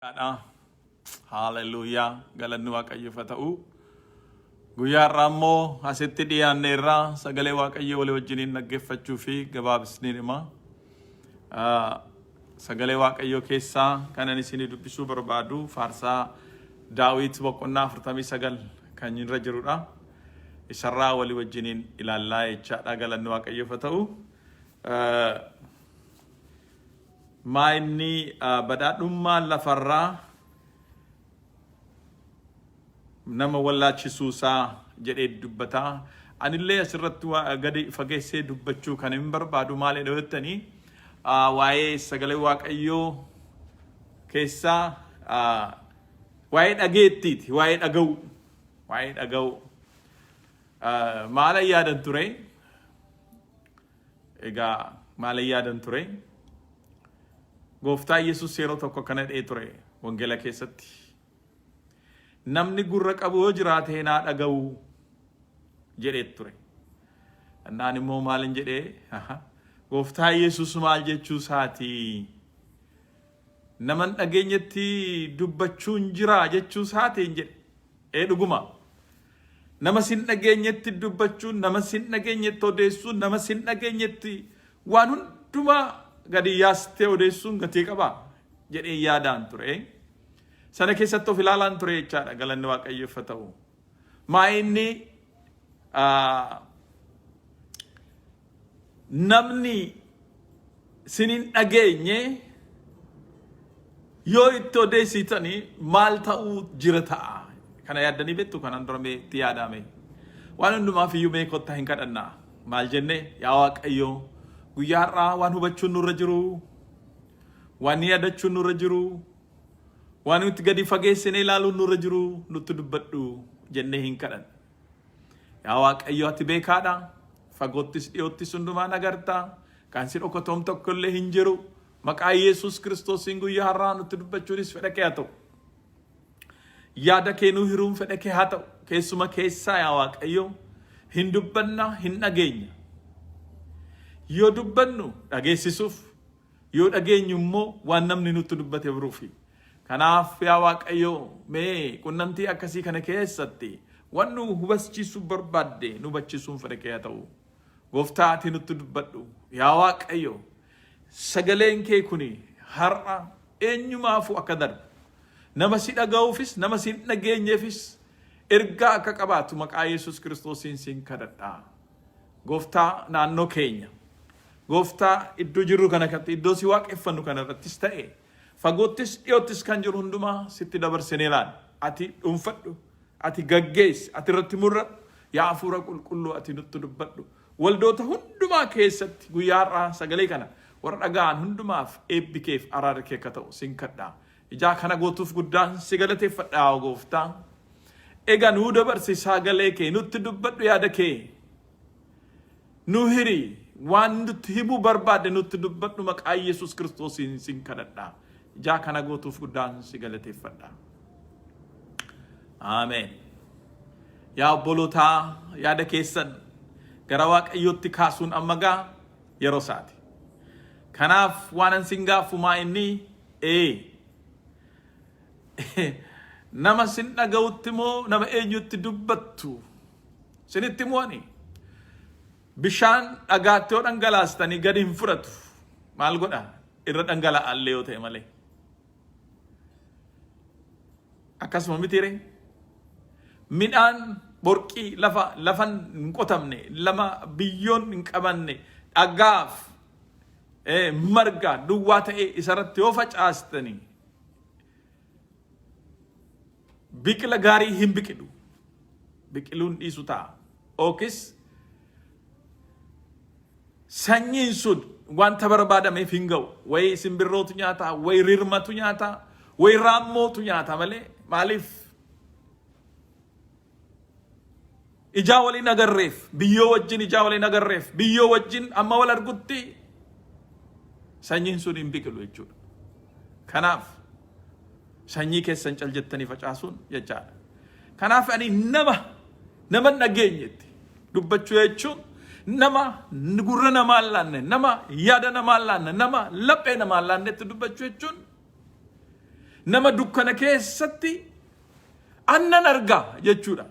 Dha. Haaleluyyaa galanni Waaqayyoof haa ta'u. Guyyaa har'aa immoo asitti dhiyaanneerraa sagalee Waaqayyoo walii wajjiniin dhaggeeffachuu fi gabaabsnii dhima. Sagalee Waaqayyoo keessaa kanan isinii dubbisuu barbaadu faarsaa Daawit boqonnaa 49 kan irra jirudha. Isarraa walii wajjiniin ilaallaa jechaadha galanni Waaqayyoof haa ta'u. Maa inni badhaadhummaan lafarraa nama wallaachisuusaa jedhee dubbata. Anillee asirratti gadi fageessee dubbachuu kan hin barbaadu maalidha jettanii waa'ee sagalee Waaqayyoo keessaa waa'ee dhageettiiti, waa'ee dhaga'u, waa'ee dhaga'u. Maalan yaadan ture? Egaa maalan yaadan ture? Gooftaa Yesuus yeroo tokko akkana jedhee ture wangeela keessatti. Namni gurra qabu yoo jiraate naa dhaga'u jedhee ture. Annaan immoo maalin jedhee Gooftaa Yesuus maal jechuu isaati? Nama hin dhageenyetti dubbachuun jira jechuu isaatiin jedhe. Ee dhuguma. Nama sin dhageenyetti dubbachuun, nama sin dhageenyetti odeessuun, nama sin dhageenyetti waan hundumaa gadi yaastee odeessuun gatii qaba jedhee yaadaan ture. Sana keessatti of ilaalaan ture jechaadha galanni Waaqayyoof haa ta'u. Maa inni namni sin hin dhageenye yoo itti odeessitanii maal ta'uu jira ta'a. Kana yaaddanii beektu kanaan dura mee itti yaadame. Waan hundumaaf iyyuu mee kottaa hin kadhannaa. Maal jenne yaa Waaqayyo guyyaa har'aa waan hubachuun nurra jiru, waan yaadachuun nurra jiru, waan nuti gadi fageessinee ilaaluun nurra jiru nutti dubbadhu jennee hin kadhanne. Yaa Waaqayyo ati beekaadha. Fagoottis dhiyoottis hundumaan agarta. Kan si dhokatoom tokko illee hin jiru. Maqaa Yesuus Kiristoosiin guyyaa har'aa nutti dubbachuunis fedha kee haa ta'u. Yaada kee nuu hiruun fedha kee haa ta'u. Keessuma keessaa yaa Waaqayyo hin dubbanna hin dhageenya. Yoo dubbannu dhageessisuuf Yoo dhageenyu immoo waan namni nutti dubbate baruufi. Kanaaf yaa Waaqayyo mee qunnamtii akkasii kana keessatti waan nu hubachiisuu barbaadde nu hubachiisuun fedha kee haa ta'u. Gooftaa ati nutti dubbadhu. Yaa Waaqayyo sagaleen kee kuni har'a eenyumaafuu akka darbu. Nama si dhaga'uufis nama si hin dhageenyeefis ergaa akka qabaatu maqaa Yesuus Kiristoosiin siin kadhadha. Gooftaa naannoo keenya, Gooftaa iddoo jirru kana kan iddoo si waaqeffannu kana irrattis ta'e fagoottis dhiyoottis kan jiru hundumaa sitti dabarsinee laanna. Ati dhuunfadhu, ati gaggeessi, ati irratti murradhu, yaa hafuura qulqulluu ati nutti dubbadhu. Waldoota hundumaa keessatti guyyaa har'aa sagalee kana warra dhaga'an hundumaaf eebbi keef araarri kee akka ta'u sin kadha. Ijaa kana gootuuf guddaan si galateeffadha yaa gooftaa. Egaa nuu dabarsi sagalee kee nutti dubbadhu yaada kee. Nu hiri waan nutti himuu barbaadde nutti dubbadhu maqaa Yesuus Kiristoosiin sin kadhadha. Ijaa kana gootuuf guddaan si galateeffadha. Ameen. Yaa obbolootaa yaada keessan gara Waaqayyootti kaasuun amma gaa yeroo isaati. Kanaaf waan an sin gaaffu maa inni ee nama sin dhaga'utti moo nama eenyutti dubbattu sinitti moo ani bishaan dhagaatti yoo dhangalaastanii gadi hin fudhatu maal godha irra dhangala'allee yoo ta'e malee akkasuma mitiire midhaan borqii lafa lafan hin qotamne lama biyyoon hin qabanne dhagaaf marga duwwaa ta'e isarratti yoo facaastanii biqila gaarii hin biqilu. Biqiluun dhiisu ta'a. Ookis sanyiin sun wanta barbaadameef hin ga'u. Wayi simbirrootu nyaata, wayi rirmatu nyaata, wayi raammootu nyaata malee maaliif ijaa waliin agarreef biyyoo wajjin ijaa waliin agarreef biyyoo wajjin amma wal argutti sanyiin sun hin biqilu jechuudha. Kanaaf sanyii keessan cal jettanii facaasuun jechaadha. Kanaaf ani nama nama hin dhageenyetti dubbachuu jechuun nama gurra namaa hin laanne, nama yaada namaa hin laanne, nama laphee namaa hin laannetti dubbachuu jechuun. Nama dukkana keessatti annan argaa jechuudha.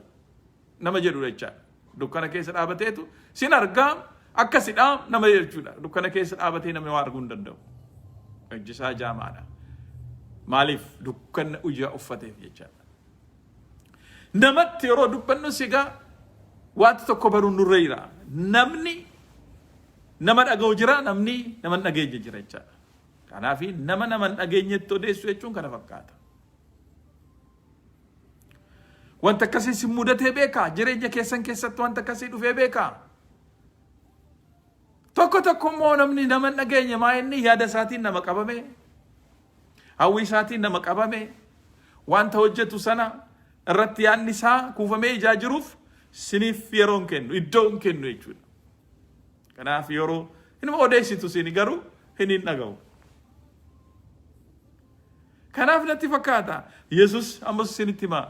Nama jedhu jechaadha. Dukkana keessa dhaabateetu sin argaa akkasidha nama jechuudha. Dukkana keessa dhaabatee namni waa arguu hin danda'u. Ijjisaa jaamaadha. Maaliif dukkanna ija uffateef jechaadha. Namatti yeroo dubbannus egaa wanti tokko baruun nurra jira. Namni nama dhaga'u jira, namni nama hin dhageenye jira jechaadha. Kanaaf nama nama hin dhageenyetti odeessu jechuun kana fakkaata. Wanta akkasii si mudatee beekaa? Jireenya keessan keessatti wanta akkasii dhufee beekaa? Tokko tokko immoo namni nama hin dhageenye maa inni yaada isaatiin nama qabame, hawwii isaatiin nama qabame, wanta hojjetu sana irratti yaadni isaa kuufamee ijaa jiruuf siniif yeroo hin kennu, iddoo hin kennu jechuudha. Kanaaf yeroo hinuma odeessitu sini garuu hin hin dhaga'u. Kanaaf natti fakkaata Yesus ammas isinitti hima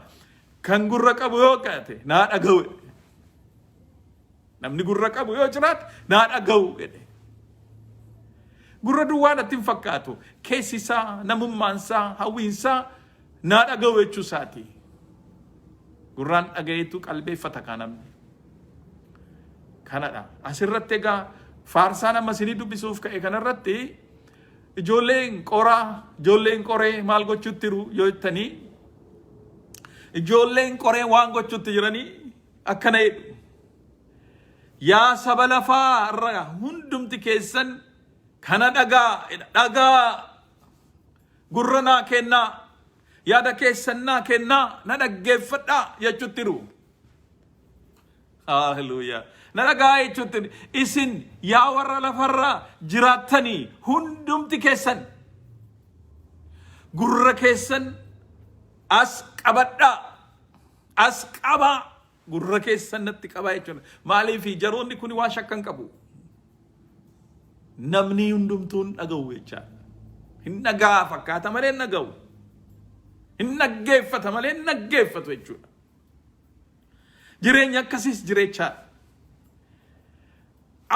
kan gurra qabu yoo qaate naa dhaga'u. Namni gurra qabu yoo jiraate naa dhaga'u jedhe. Gurra duwwaa natti hin fakkaatu. Keessi isaa, namummaan isaa, hawwiin isaa naa dhaga'u jechuu isaati. Gurraan dhaga'eetu qalbeeffata kaa namni. Kanadha. Asirratti egaa faarsaan amma isinii dubbisuuf ka'e kanarratti ijoolleen qoraa, ijoolleen qoree maal gochuutti jiru yoo jettanii ijoolleen qoree waan gochuutti jiranii akkana jedhu. Yaa saba lafaa irra hundumti keessan kana dhagaa jedha. Dhagaa gurra naa kennaa yaada keessan naa kennaa na dhaggeeffadhaa jechuutti jiru. Haleluuyaa. Na dhagaa jechuutti isin yaa warra lafarra jiraattanii hundumti keessan gurra keessan as qabadhaa as qabaa gurra keessan natti qabaa jechuudha. Maaliif jaroonni kun waan shakkan qabu. Namni hundumtuu hin dhaga'u jechaadha. Hin dhagaa fakkaata malee hin dhaga'u. Hin dhaggeeffata malee hin dhaggeeffatu jechuudha. Jireenya akkasiis jireechaadha.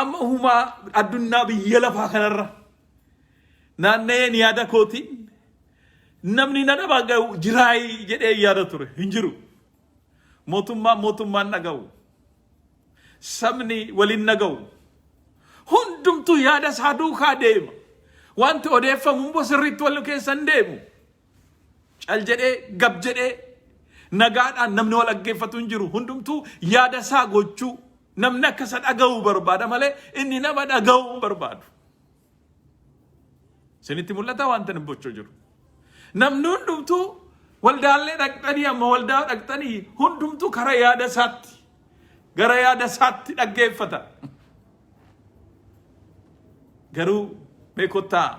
Amma humaa addunyaa biyya lafaa kanarra naanna'een yaada kootiin namni na dhaga'u jiraayii jedhee yaada ture hin jiru. Mootummaan mootummaan dhaga'u. Sabni waliin dhaga'u. Hundumtuu yaada isaa duukaa deema. Wanti odeeffamu immoo sirriitti wal keessa hin deemu. Cal jedhee gab jedhee nagaadhaan namni wal dhaggeeffatu hin jiru. Hundumtuu yaada isaa gochuu namni akka isa dhaga'u barbaada malee inni nama dhaga'u hin barbaadu. Isinitti mul'ata wanta inni gochuu jiru. Namni hundumtuu waldaallee dhaqxanii amma waldaa dhaqxanii hundumtuu karaa yaada isaatti gara yaada isaatti dhaggeeffata. Garuu mee kottaa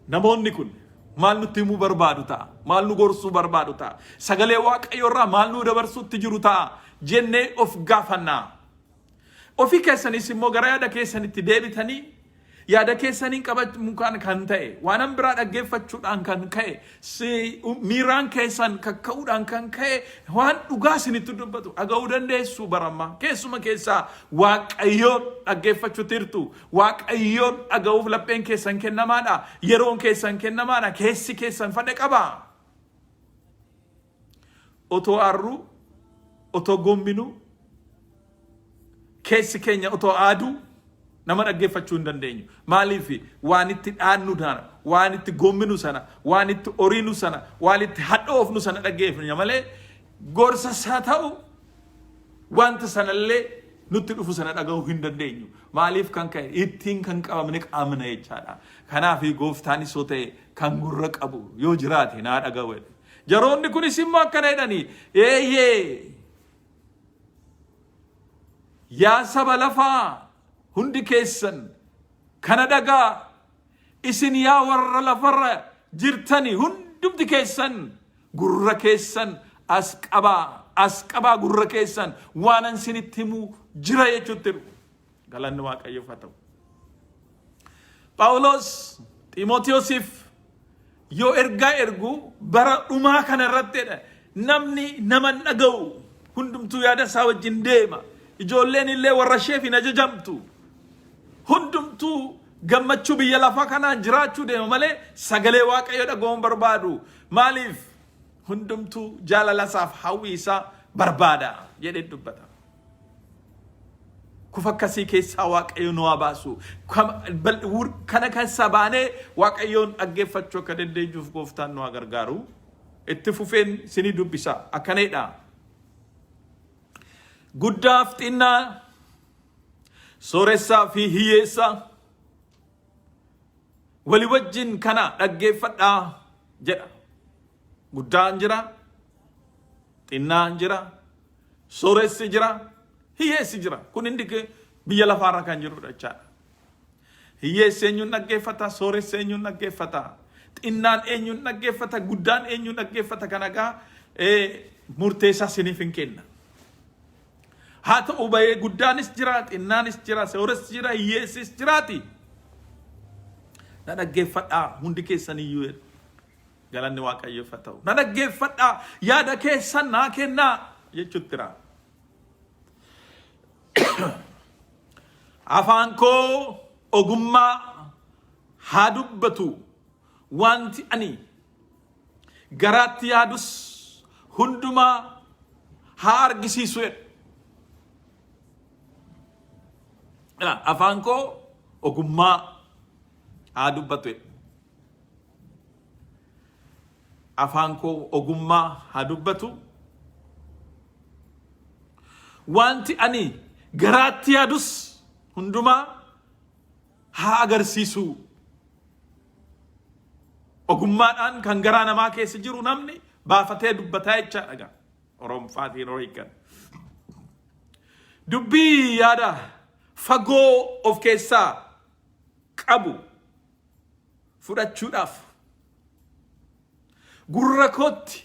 namoonni kun maal nutti himuu barbaadu ta'a? Maal nu gorsuu barbaadu ta'a? Sagalee Waaqayyoo irraa maal nu dabarsuutti jiru ta'a? Jennee of gaafannaa. Ofii keessanis immoo gara yaada keessanitti deebitanii yaada keessaniin qabamuudhaan kan ta'e waanan biraa dhaggeeffachuudhaan kan ka'e miiraan keessan kakka'uudhaan kan ka'e waan dhugaa isinitti dubbatu dhaga'uu dandeessu barammaa keessuma keessaa Waaqayyoon dhaggeeffachuutti jirtu Waaqayyoon dhaga'uuf lapheen keessan kennamaadha yeroon keessan kennamaadha keessi keessan fadhe qaba. Otoo aarruu otoo gombinuu keessi keenya otoo aaduu nama dhaggeeffachuu hin dandeenyu. Maaliif waan itti dhaannu sana, waan itti gombinu sana, waan itti oriinu sana, waan itti hadhoofnu sana dhaggeeffanna malee gorsa isaa ta'u wanta sanallee nutti dhufu sana dhaga'uu hin dandeenyu. Maaliif kan ka'e ittiin kan qabamne qaamna jechaadha. Kanaaf gooftaanis yoo ta'e kan gurra qabu yoo jiraate naa dhaga'u jedhe. Jaroonni kunis immoo akkana jedhanii eeyyee yaa saba lafaa hundi keessan kana dhagaa isin yaa warra lafarra jirtani hundumti keessan gurra keessan as qabaa as qabaa gurra keessan waanan isinitti himuu jira jechuutti jiru. Galanni Waaqayyoof haa ta'u. Phaawulos Xiimotewosiif yoo ergaa ergu bara dhumaa kana irrattidha. Namni nama hin dhaga'u hundumtuu yaada isaa wajjin deema. Ijoolleen illee warra isheef hin ajajamtu. Hundumtuu Gammachuu biyya lafaa kanaan jiraachuu deema malee sagalee Waaqayyoo dhaga'uu hin barbaadu. Maaliif? Hundumtuu jaalala isaaf hawwii isaa barbaada jedhee dubbata. Kufa akkasii keessaa Waaqayyo nu haa baasu. Kana keessaa baanee Waaqayyoon dhaggeeffachuu akka dandeenyuuf gooftaan nu haa gargaaru. Itti fufeen isinii dubbisa. Akkanedha. Guddaaf xinnaa, sooressaa fi hiyyeessa walii wajjin kana dhaggeeffadhaa jedha. Guddaan jira, xinnaan jira, sooressi jira, hiyyeessi jira. Kun hundi biyya lafaarra kan jirudha jechaadha. Hiyyeessi eenyuun dhaggeeffata? Sooressi eenyuun dhaggeeffata? Xinnaan eenyuun dhaggeeffata? Guddaan eenyuun dhaggeeffata? Kana egaa murteessaa isiniif hin kenna. Haa ta'u bahee guddaanis jira, xinnaanis jira, sooressi jira, hiyyeessis jiraati. Na dhaggeeffadhaa hundi keessaniyyuu jedha. Galanni Waaqayyoof haa ta'u. Na dhaggeeffadhaa yaada keessan naa kennaa jechuutti jira. Afaan koo ogummaa haa dubbatu wanti ani garaatti yaadus hundumaa haa argisiisu jedhe. Ilaa, Afaan koo ogummaa haa dubbatu jedhe. Afaan koo ogummaa haa dubbatu. Wanti ani garaatti yaadus hundumaa haa agarsiisu. Ogummaadhaan kan garaa namaa keessa jiru namni baafatee dubbataa jechaadha gaa. Oromfaatiin yeroo hiikan. Dubbii yaada fagoo of keessaa qabu fudhachuudhaaf gurra kootti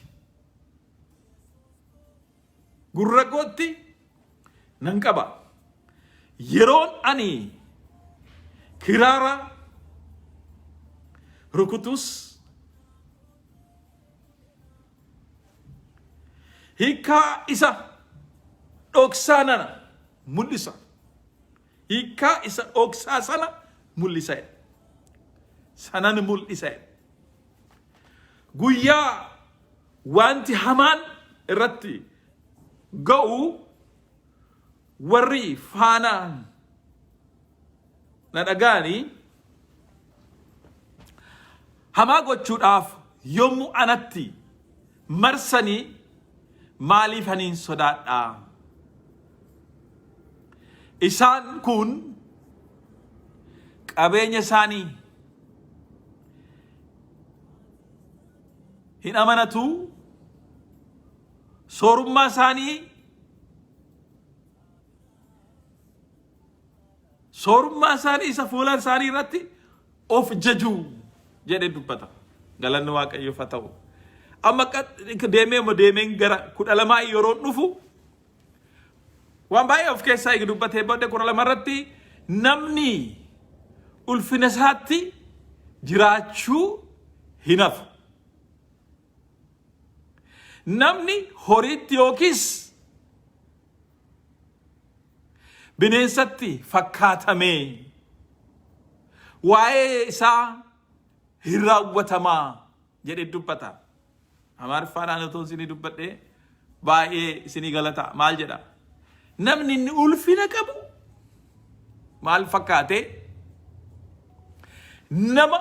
gurra kootti nan qaba. Yeroon ani kiraara rukutus hiikkaa isa dhoksaa nana mul'isa. Hiikkaa isa dhoksaa sana mul'isa. Sanan mul'isa. Guyyaa wanti hamaan irratti ga'u warri faana na dhaga'anii hamaa gochuudhaaf yommuu anatti marsanii maaliif aniin sodaadha? Isaan kun qabeenya isaanii hin amanatu, soorummaa isaanii soorummaa isaanii isa fuula isaanii irratti of jaju jedhee dubbata. Galanni Waaqayyoof haa ta'u. Amma deemee immoo deemeen gara 12 yeroo dhufu waan baay'ee of keessaa eegi dubbatee booddee 12 irratti namni ulfina isaatti jiraachuu hin hafu. Namni horiitti yookiis bineensatti fakkaatamee waa'ee isaa hin raawwatamaa jedhee dubbata. Amaariffaadhaan otoo isinii dubbadhee baay'ee isinii galata. Maal jedha? Namni inni ulfina qabu maal fakkaate? Nama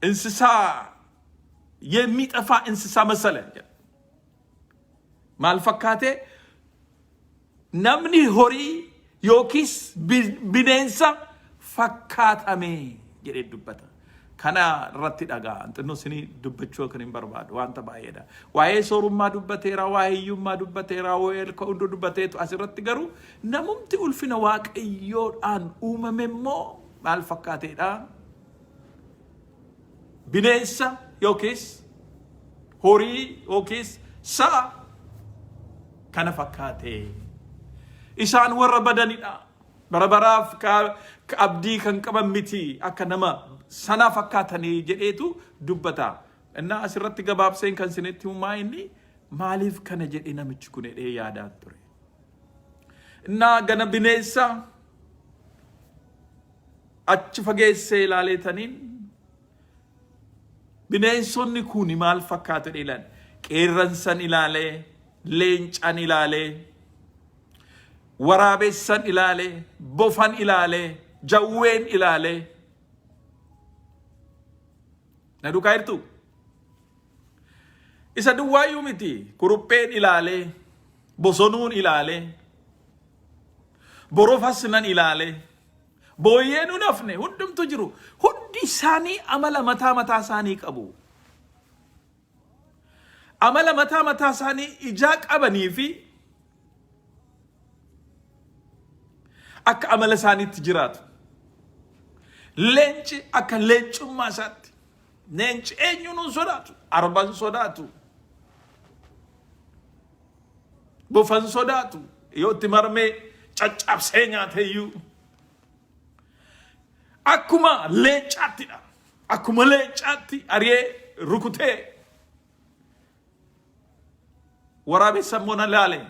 እንስሳ የሚጠፋ እንስሳ መሰለ jedha. Maal fakkaate? Namni horii yookiis bineensa fakkaatame jedhee dubbata. Kana irratti dhagaa xinnoo isinii dubbachuu kan hin barbaadu wanta baay'eedha. Waa'ee soorummaa dubbateera, waa'ee hiyyummaa dubbateera, waa'ee elka hunduu dubbateetu asirratti garuu namumti ulfina waaqayyoodhaan uumame immoo maal fakkaateedha? Bineensa yookiis horii yookiis sa'a kana fakkaate. Isaan warra badanidha. Bara baraaf abdii kan qaban miti akka nama sanaa fakkaatanii jedheetu dubbata. Innaa asirratti gabaabseen kan isinitti himaa inni maaliif kana jedhee namichi kun jedhee yaadaa ture. Innaa gana bineensa Achi fageessee ilaaleetaniin bineensonni kun maal fakkaatu jedhee ilaale. Qeerransan ilaalee, leencan ilaalee, waraabessan ilaalee, bofan ilaalee, jawween ilaalee. Na duukaa jirtuu? Isa duwwaayyuu miti kurupheen ilaalee, bosonuun ilaalee, borofas nan ilaalee, booyyeen hin hafne hundumtu jiru. Hundi isaanii amala mataa mataa isaanii qabu. Amala mataa mataa isaanii ijaa qabanii fi akka amala isaaniitti jiraatu. Leenci akka leencummaa isaatti. Leenci eenyuun hin sodaatu. Arba hin sodaatu. Bofa hin sodaatu. Yoo itti marmee caccabsee nyaate iyyuu. Akkuma leencaattidha. Akkuma leencaatti ari'ee rukutee Waraabessa immoo na laale.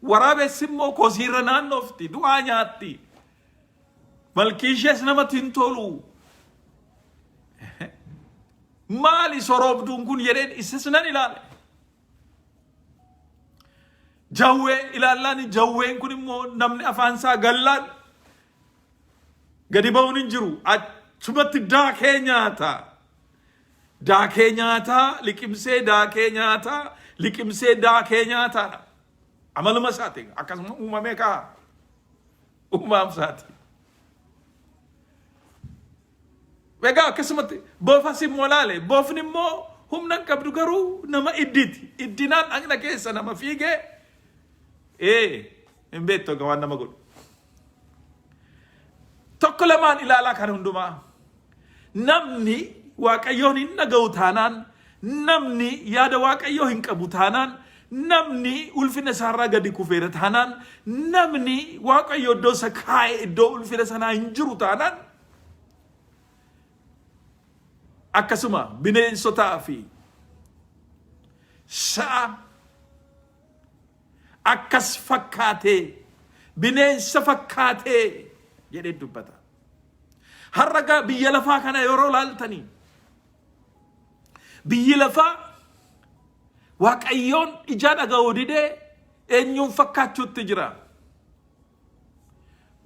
Waraabessi immoo kosiirra naannofti, du'aa nyaatti. Malkii ishees namatti hin tolu. Maali soroobduun kun jedheen isas nan ilaale. Jawwee ilaallaan jawween kun immoo namni afaan isaa gallaan gadi ba'uun hin jiru. Achumatti daakee nyaata. Daakee nyaataa, liqimsee daakee nyaataa, liqimsee daakee nyaataadha. Amaluma isaati. Akkasuma uumamee ka'a. Uumaam isaati. Egaa akkasumatti bofas immoo laale. Bofni immoo humna hin qabdu garuu nama idditi. Iddinaan dhaqna keessa nama fiigee ee hin beektu egaa waan nama godhu. Tokko lamaan ilaalaa kan hundumaa. Namni Waaqayyoon hin dhaga'u taanaan, namni yaada Waaqayyoo hin qabu taanaan, namni ulfina isaarraa gadi kufeera taanaan, namni Waaqayyo iddoo isa kaa'e iddoo ulfina sanaa hin jiru taanaan, akkasuma bineensotaa fi sa'a akkas fakkaatee bineensa fakkaatee jedhee dubbata. Har'a gaa biyya lafaa kana yeroo laaltanii biyyi lafaa Waaqayyoon ijaa dhaga'uu didee eenyuun fakkaachuutti jira.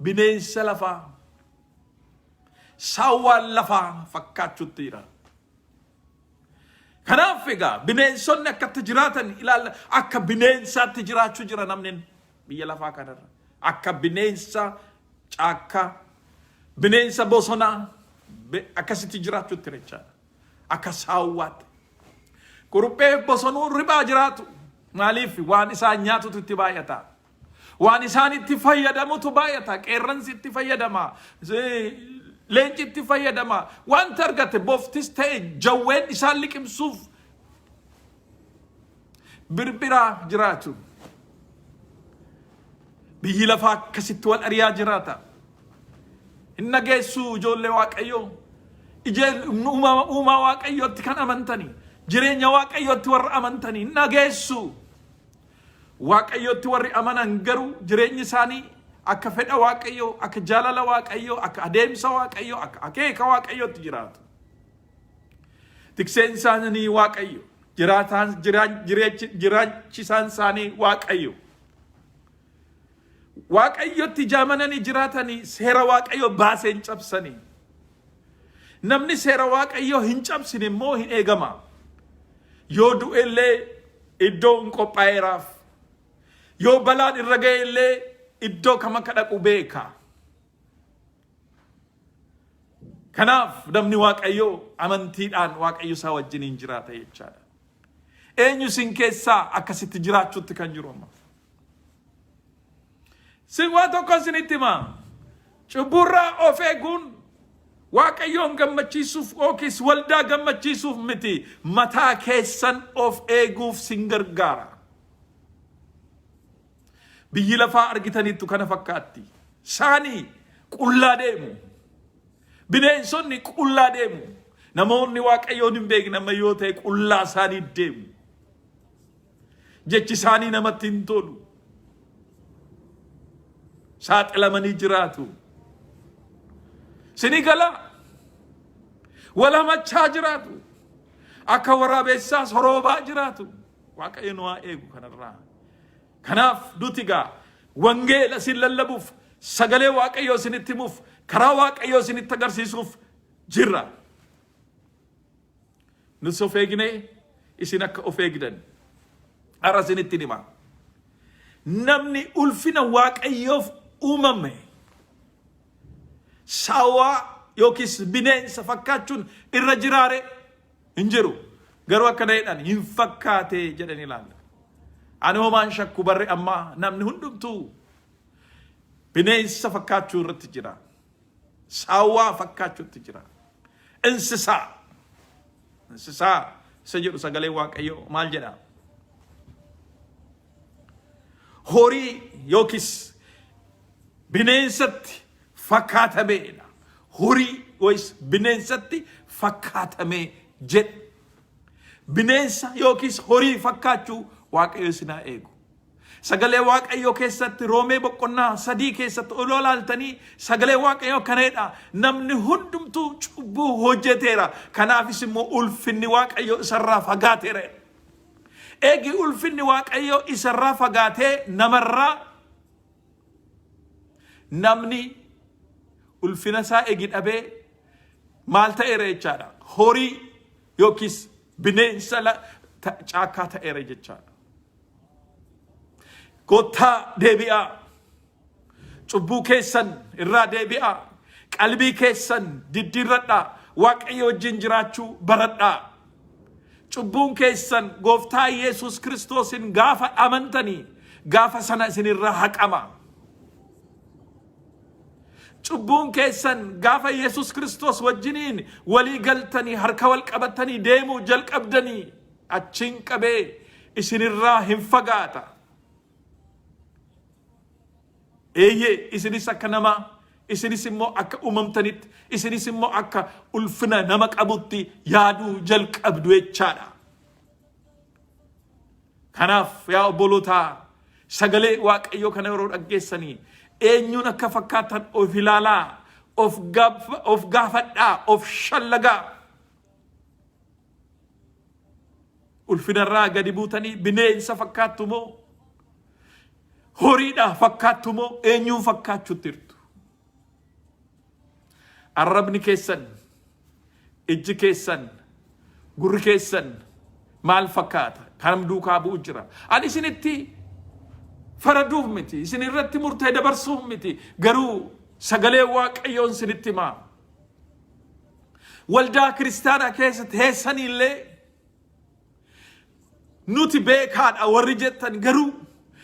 Bineensa lafaa saawwaan lafaa fakkaachuutti jira. Kanaaf egaa bineensonni akkatti jiraatan ilaalla akka bineensaatti jiraachuu jira namni biyya lafaa kanarra. Akka bineensa caakkaa, bineensa bosonaa akkasitti jiraachuutti jira jechaadha. Akka saawwaatti. Kuruphee bosonuun riphaa jiraatu. Maaliif waan isaan nyaatutu itti baay'ata. Waan isaan itti fayyadamutu baay'ata. Qeerransi itti fayyadama. Leenci itti fayyadama. Wanta argate boftis ta'e jawween isaan liqimsuuf birbiraa jiraatu. Biyyi lafaa akkasitti wal ari'aa jiraata. Hin dhageessuu ijoollee Waaqayyoo. Ijee uumaa Waaqayyootti kan amantanii jireenya Waaqayyootti warra amantanii hin dhageessuu. Waaqayyootti warri amanan garuu jireenyi isaanii akka fedha Waaqayyoo, akka jaalala Waaqayyoo, akka adeemsa Waaqayyoo, akka akeeka Waaqayyootti jiraatu. Tikseen isaanii Waaqayyo, jiraataan jiraachisaan isaanii Waaqayyo. Waaqayyotti ijaamananii jiraatanii seera Waaqayyoo baasee hin cabsanii. Namni seera Waaqayyoo hin cabsine immoo hin eegama. Yoo du'e illee iddoo hin qophaa'eeraaf. Yoo balaan irra ga'e illee iddoo kam akka dhaqu beeka. Kanaaf namni Waaqayyoo amantiidhaan Waaqayyo isaa wajjiniin jiraata jechaadha. Eenyu isin keessaa akkasitti jiraachuutti kan jiru amma? Sin waa tokko isinitti himaa. Cubbuurraa of eeguun Waaqayyoon gammachiisuuf yookiis waldaa gammachiisuuf miti mataa keessan of eeguuf sin gargaara. Biyyi lafaa argitaniittu kana fakkaatti. Saanii qullaa deemu. Bineensonni qullaa deemu. Namoonni Waaqayyoon hin beekne amma yoo ta'e qullaa isaanii deemu. Jechi isaanii namatti hin tolu. Saaxilamanii jiraatu. Sinii galaa? Wal hamachaa jiraatu. Akka waraabessaas horoobaa jiraatu. Waaqayyo nu haa eegu kanarraa. Kanaaf nuti gaa wangeela isin lallabuuf, sagalee Waaqayyoo isinitti himuuf, karaa Waaqayyoo isinitti agarsiisuuf jirra. Nus of eegnee isin akka of eegdan har'a isinitti hima. Namni ulfina Waaqayyoof uumame saawwaa yookiis bineensa fakkaachuun irra jiraare hin jiru. Garuu akkana jedhan hin fakkaate jedhanii ilaalla. Ani homaan shakku barri ammaa namni hundumtuu bineensa fakkaachuu irratti jira. Saawwaa fakkaachuutti jira. Insisaa. Insisaa isa jedhu sagalee Waaqayyoo maal jedha? Horii yookiis bineensatti fakkaatameedha. Horii yookiis bineensatti fakkaatamee jedha. Bineensa yookiis horii fakkaachuu Waaqayyo isin haa eegu. Sagalee Waaqayyoo keessatti Roomee boqonnaa 3 keessatti oloo ilaaltanii sagalee Waaqayyoo akkana jedha. Namni hundumtuu cubbuu hojjeteera. Kanaafis immoo ulfinni Waaqayyoo isarraa fagaateera. Eegi ulfinni Waaqayyoo isarraa fagaatee namarraa namni ulfina isaa eegi dhabee maal ta'eera jechaadha. Horii yookiis bineensa caakkaa ta'eera jechaadha. Kottaa deebi'aa. Cubbuu keessan irraa deebi'aa. Qalbii keessan diddiirradhaa. Waaqayyo wajjin jiraachuu baradhaa. Cubbuun keessan gooftaa Yesuus Kiristoosin gaafa amantanii gaafa sana isinirraa haqama. Cubbuun keessan gaafa Yesuus Kiristoos wajjiniin walii galtanii harka wal qabattanii deemuu jalqabdanii achiin qabee isinirraa hin fagaata. Eeyyee isinis akka namaa, isinis immoo akka uumamtanitti, isinis immoo akka ulfina nama qabutti yaaduu jalqabdu jechaadha. Kanaaf yaa obbolootaa sagalee Waaqayyoo kana yeroo dhaggeessanii eenyuun akka fakkaatan of ilaalaa, of gaafadhaa, of shallagaa. Ulfinarraa gadi buutanii bineensa fakkaattu moo? Horiidha fakkaattu moo? Eenyuun fakkaachuutti jirtu? Arrabni keessan, ijji keessan, gurri keessan maal fakkaata? Kanam duukaa bu'u jira. Ani isinitti faraduuf miti, isin irratti murtee dabarsuuf miti, garuu sagalee Waaqayyoon isinitti himaa. Waldaa kiristaanaa keessa teessanii illee nuti beekaadha warri jettan garuu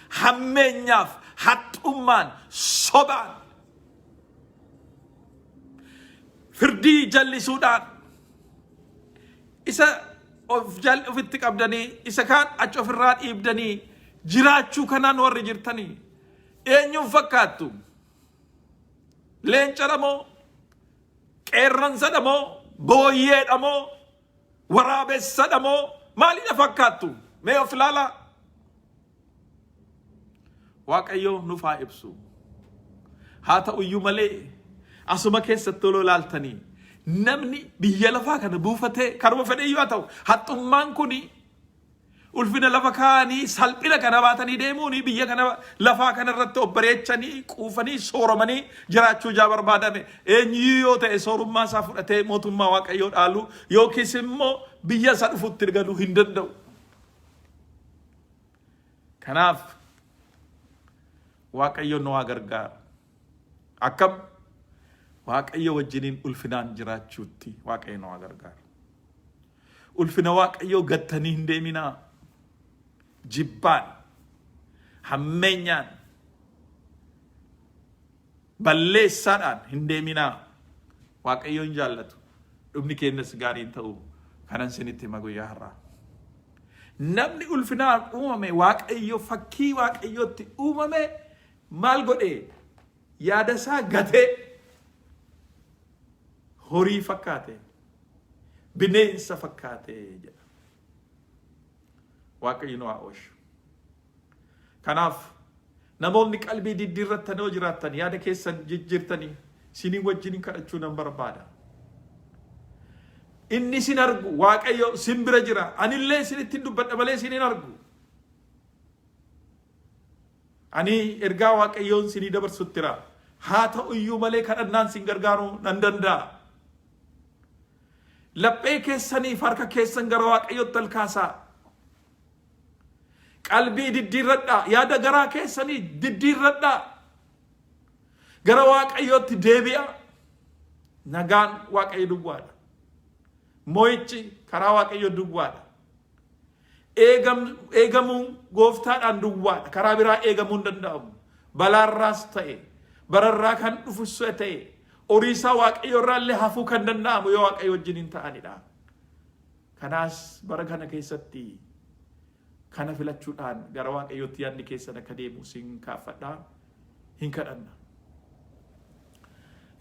hammeenyaaf haxxummaan sobaan firdii jallisuudhaan isa of jal ofitti qabdanii isa kaan achi ofirraa dhiibdanii jiraachuu kanaan warri jirtanii eenyuun fakkaattu? Leencadha moo? Qeerransadha moo? Booyyeedha moo? Waraabessadha moo? Maalidha fakkaattu? Mee of ilaalaa. Waaqayyo nuuf haa ibsu. Haa ta'uyyuu malee asuma keessatti oloo ilaaltanii namni biyya lafaa kana buufatee karuma fedheyyuu haa ta'u haxxummaan kuni Ulfina lafa kaa'anii salphina kana baatanii deemuun biyya kana lafaa kana irratti of bareechanii quufanii sooromanii jiraachuu ijaa barbaadame. Eenyuyyuu yoo ta'e soorummaa isaa fudhatee mootummaa Waaqayyoo dhaaluu yookiis immoo biyya isa dhufutti galuu hin danda'u. Kanaaf Waaqayyo nu haa gargaaru. Akkam Waaqayyo wajjiniin ulfinaan jiraachuutti Waaqayyo nu haa gargaaru. Ulfina Waaqayyoo gattanii hin deeminaa. Jibbaan, hammeenyaan, balleessaadhaan hin deeminaa. Waaqayyo hin jaallatu. Dhumni keenyas gaarii hin ta'u. Kanan isinitti hima guyyaa har'aa. Namni ulfinaan uumame Waaqayyo fakkii Waaqayyootti uumame maal godhe? Yaada isaa gatee horii fakkaate. Bineensa fakkaate jedha. Waaqayyo nu haa oolchu. Kanaaf namoonni qalbii diddiirrattan yoo jiraattan yaada keessan jijjiirtanii Isinii wajjin kadhachuu nan barbaada. Inni isin argu Waaqayyo sin bira jira. Anillee isinitti dubbadha malee isin hin argu. Ani ergaa Waaqayyoon sinii dabarsuttira. Haa ta'u iyyuu malee kadhannaan sin gargaaruu nan danda'a. Laphee keessaniif harka keessan gara Waaqayyootti ol kaasaa. Qalbii diddiirradhaa. Yaada garaa keessanii diddiirradhaa. Gara Waaqayyootti deebi'a. Nagaan Waaqayyo duwwaadha. Mo'ichi karaa Waaqayyo duwwaadha. Eegamuun gooftaadhaan duwwaadha. Karaa biraa eegamuu hin danda'amu. Balaarraas ta'e, bararraa kan dhufus ta'e, horiisaa Waaqayyo irraallee hafuu kan danda'amu yoo Waaqayyo wajjin hin ta'anidha. Kanaas bara kana keessatti kana filachuudhaan gara Waaqayyootti yaadni keessan akka deemu sin kaafadha. Hin kadhanna.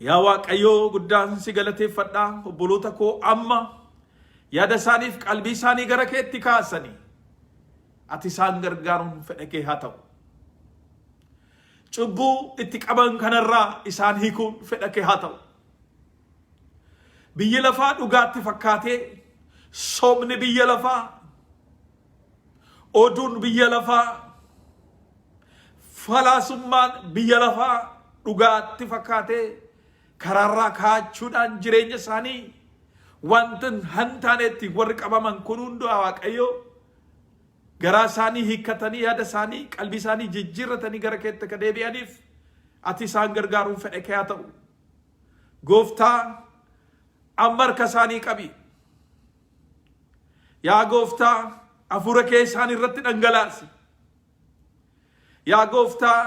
Yaa Waaqayyoo guddaan si galateeffadha. Obboloota koo amma yaada isaaniif qalbii isaanii gara keetti kaasanii ati isaan gargaaruun fedha kee haa ta'u. Cubbuu itti qaban kanarraa isaan hiikuun fedha kee haa ta'u. Biyyi lafaa dhugaatti fakkaatee sobni biyya lafaa oduun biyya lafaa falaasummaan biyya lafaa dhugaatti fakkaatee karaarraa kaachuudhaan jireenya isaanii wanta hin taanetti warri qabaman kun hundumaa Waaqayyo garaa isaanii hiikkatanii yaada isaanii qalbii isaanii jijjiirratanii gara keetti akka deebi'aniif ati isaan gargaaruun fedha kee haa ta'u. Gooftaa amma harka isaanii qabi. Yaa gooftaa hafuura kee isaan irratti dhangalaasi. Yaa gooftaa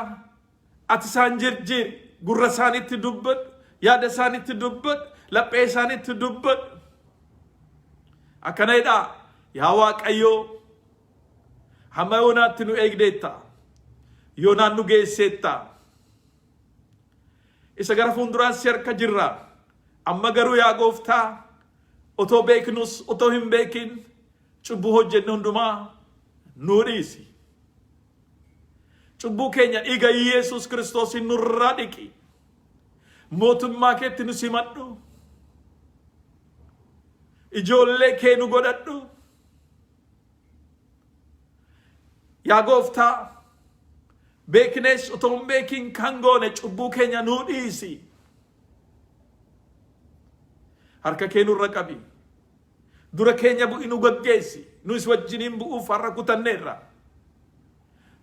ati isaan jirjiiri gurra isaaniitti dubbadhu yaada isaaniitti dubbadhu laphee isaaniitti dubbadhu. Akkana jedhaa yaa Waaqayyoo hamma yoonaatti nu eegdeetta yoonaan nu geesseetta. Isa gara fuulduraas si harka jirra. Amma garuu yaa gooftaa otoo beeknus otoo hin beekin cubbuu hojjenne hundumaa nuu dhiisi. Cubbuu keenya dhiiga Yesuus Kiristoosiin nurraa dhiqi. Mootummaa keetti nu simadhu. Ijoollee kee nu godhadhu. Yaa gooftaa beeknees otoo hin beekin kan goone cubbuu keenya nuu dhiisi. Harka kee nurra qabi. Dura keenya bu'i nu gaggeessi. Nus wajjiniin bu'uuf har'a kutanneerra.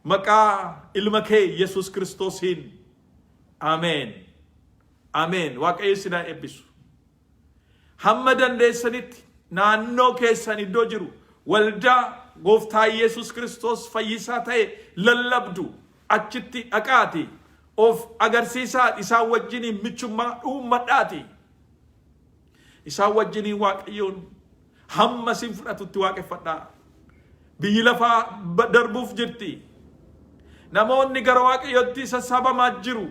Maqaa ilma kee Yesuus Kiristoosiin. Ameen. Ameen. Waaqayyo isin haa eebbisu. Hamma dandeessanitti naannoo keessan iddoo jiru waldaa gooftaa Yesuus Kiristoos fayyisaa ta'e lallabdu achitti dhaqaati of agarsiisaa isaan wajjiniin michummaa uummadhaati. Isaan wajjiniin Waaqayyoon hamma isin fudhatutti waaqeffadhaa. Biyyi lafaa darbuuf jirti. Namoonni gara Waaqayyootti sassaabamaa jiru.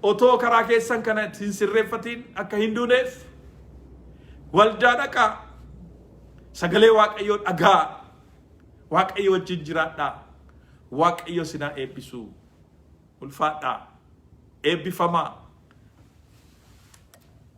Otoo karaa keessan kana hin sirreeffatiin akka hin duuneef waldaa dhaqaa. Sagalee Waaqayyoo dhagaa. Waaqayyo wajjin jiraadhaa. Waaqayyo sinaa eebbisu. Ulfaadhaa. Eebbifamaa.